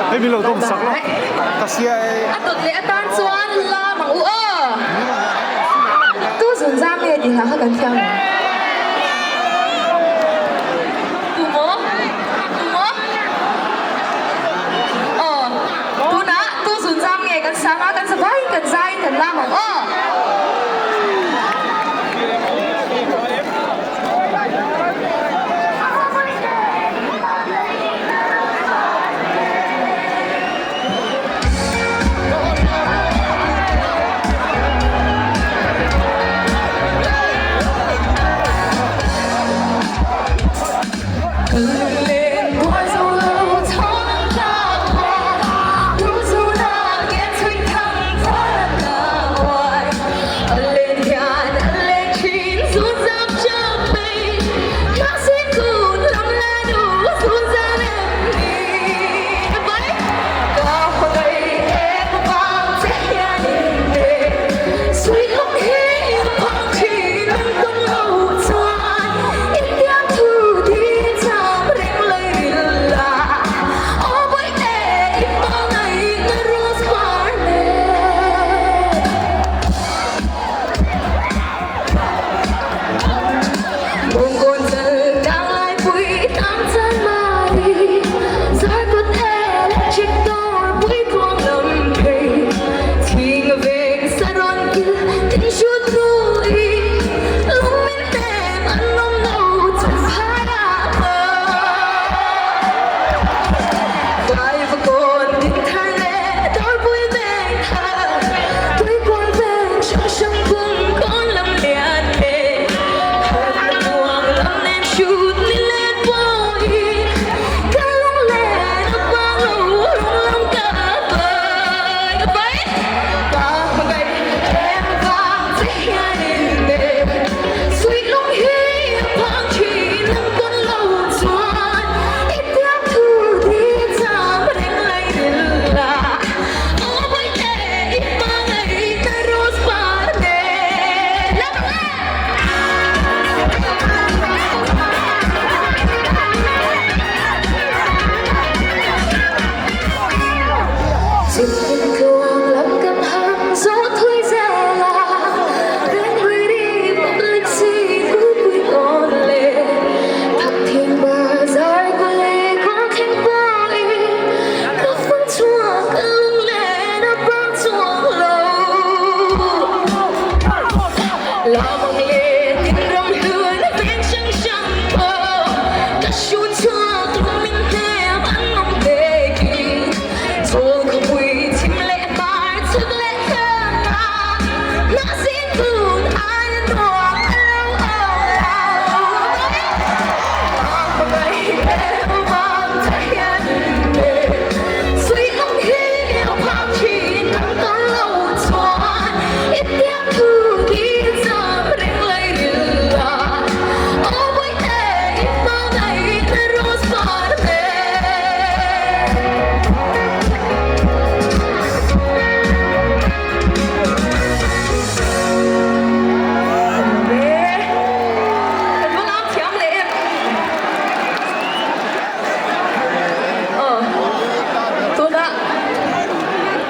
Hei min lo dawm sak lo ka sia e. A dawt leh atan chuan lam ang u aw. Tu zun zam nge tih hla kha kan thiam ang. Tu maw? Tu maw? Aw. Tunah tu zun zam nge kan sang a, kan zavai kan zai kan lam ang aw.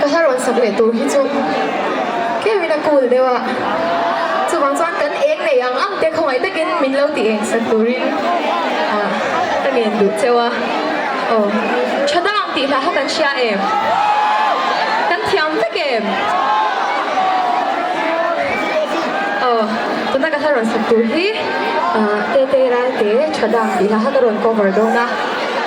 Ka hla rawn sak leh tur hi chu keuhin a cool deuh a, chuvang chuan kan eng nei ang ang te khawngaih takin min lo ti eng sak turin ka ngen duh cheu a, aw tha dang tih hla kha kan hria em? Kan thiam vek em? Aw tuna ka hla rawn sak tur hi Tete Ralte tha dang tih hla kha ka rawn cover dawn a.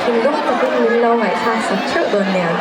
Thinlung takin min lo ngaihthlak sak theuh dawn nia.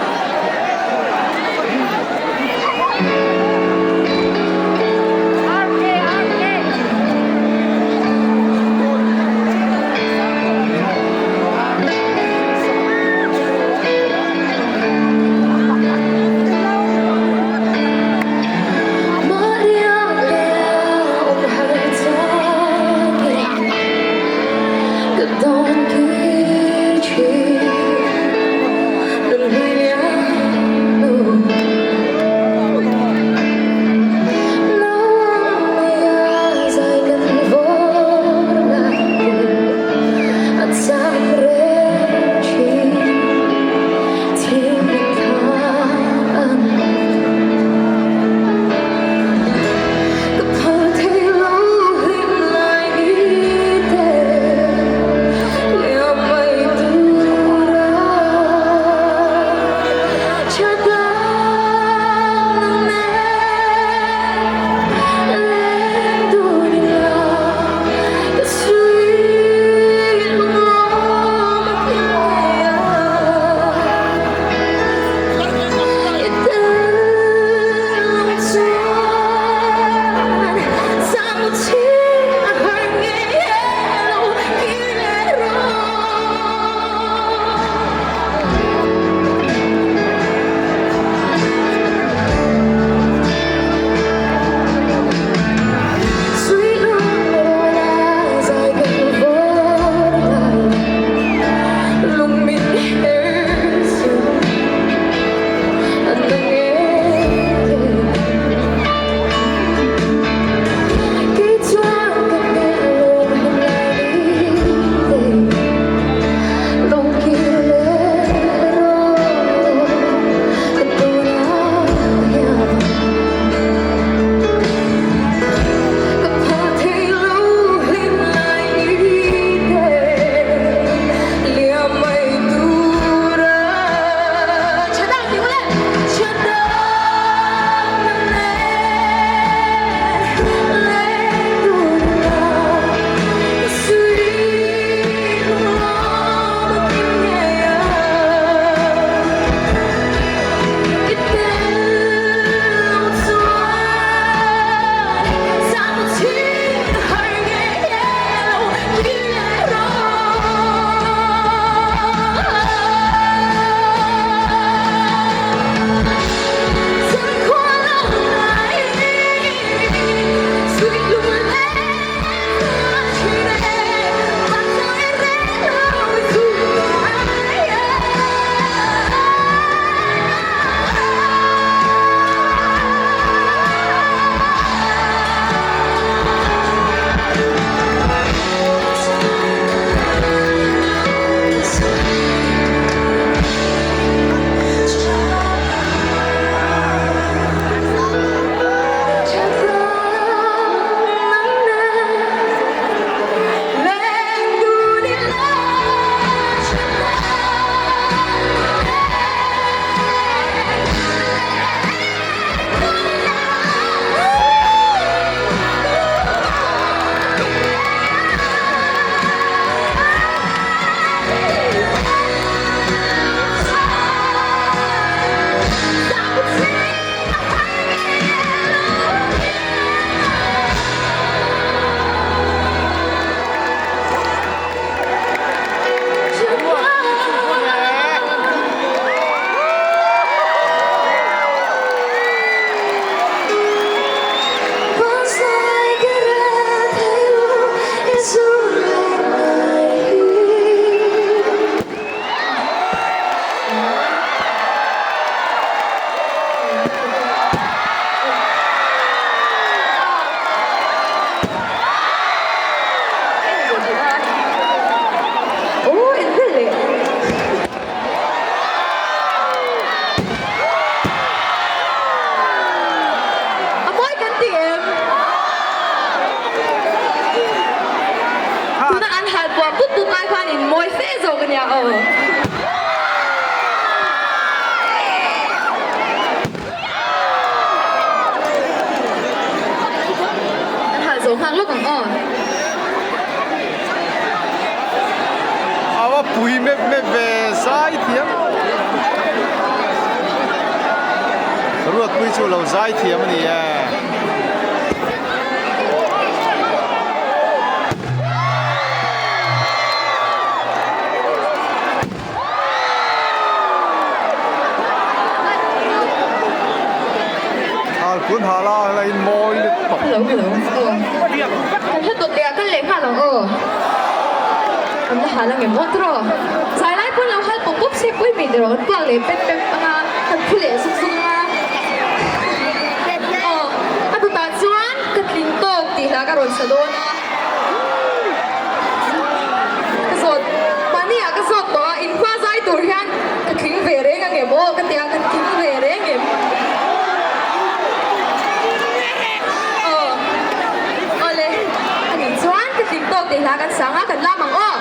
pup pup ai khan in mawi fe zawk a nia aw. An hal zo nghak lawk ang aw. A va pui mep mep ve zai thiam. Ruatpui chu lo zai thiam a ni e. Hal kun hal a la in mawi lutuk. Hello hello aw kan hla tawt leh ah kal leh nghal ang aw an la hal angem aw tiraw zai lai pawn lo hal pawp pawp se pawimawh tiraw kan puak leh pep pep anga kan phu leh zuk zuk anga aw a tutah chuan ka tling tawk tih hla ka rawn sa dawn a. Ka zawt, mahni ah ka zawt tawh a, in hma zai tur hian ka tling ve reng ang em aw ka ti a, ka tling ve reng em? Aw, awle, anih chuan ka tling tawk tih hla kan sang a, kan lam ang aw.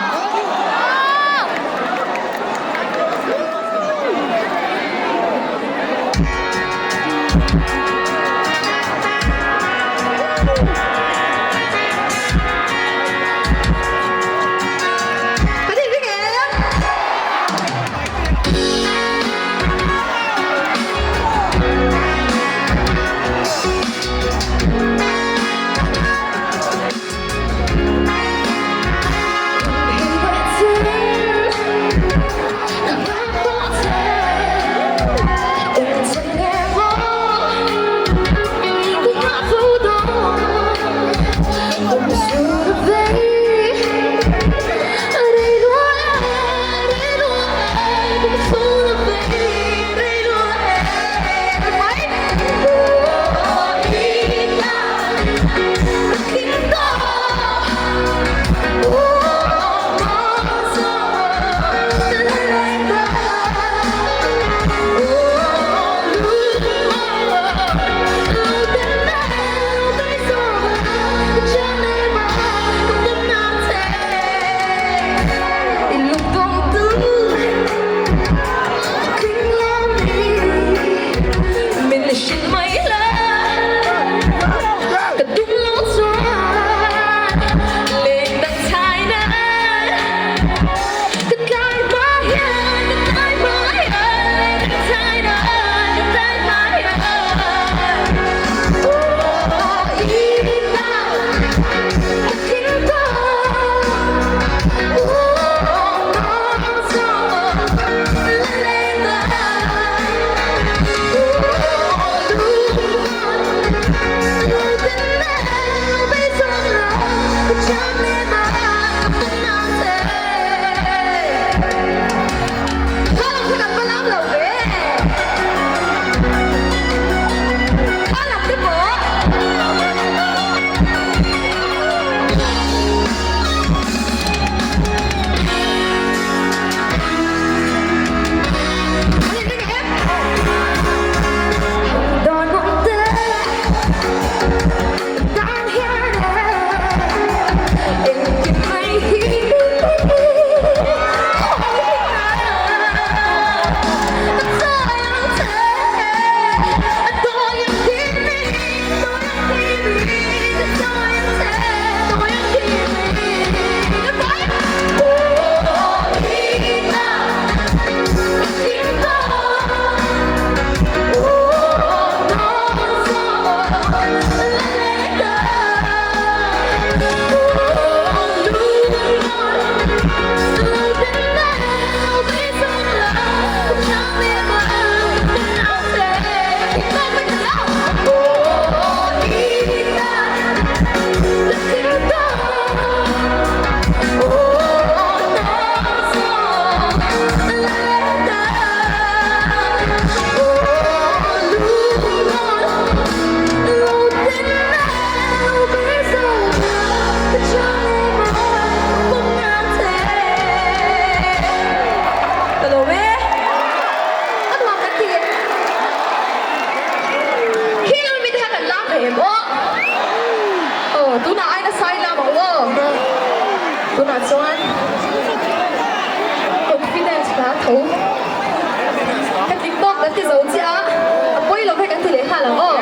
Tunah aina sai lam ang aw. Tunah chuan. tho. Ka tling tawk kan ti zo chiah a, a pawi lo hei kan ti leh nghal ang aw.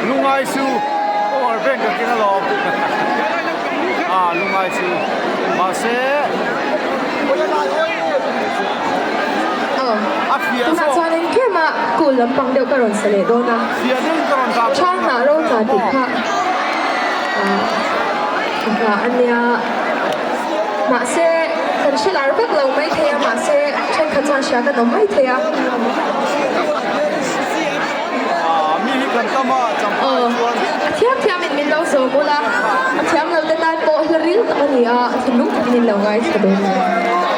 Lungai su power bank ka keng alawm ah lungai su mahse a fiah Tunah zawk chuan engkim a cool lampang deuh ka rawn sa leh dawn a. Fiah deuhin ka rawn dah Tha hnah ro tla tih kha a hla a nia. Mahse kan hre lar vak lo maithei a mahse thenkhat chuan hria kan awm maithei a. A thiam thiam in min lo zawm ula, a thiam lo te tan pawh hla ril tak a ni a, thinlung takin in lo ngaithla dawn a ni.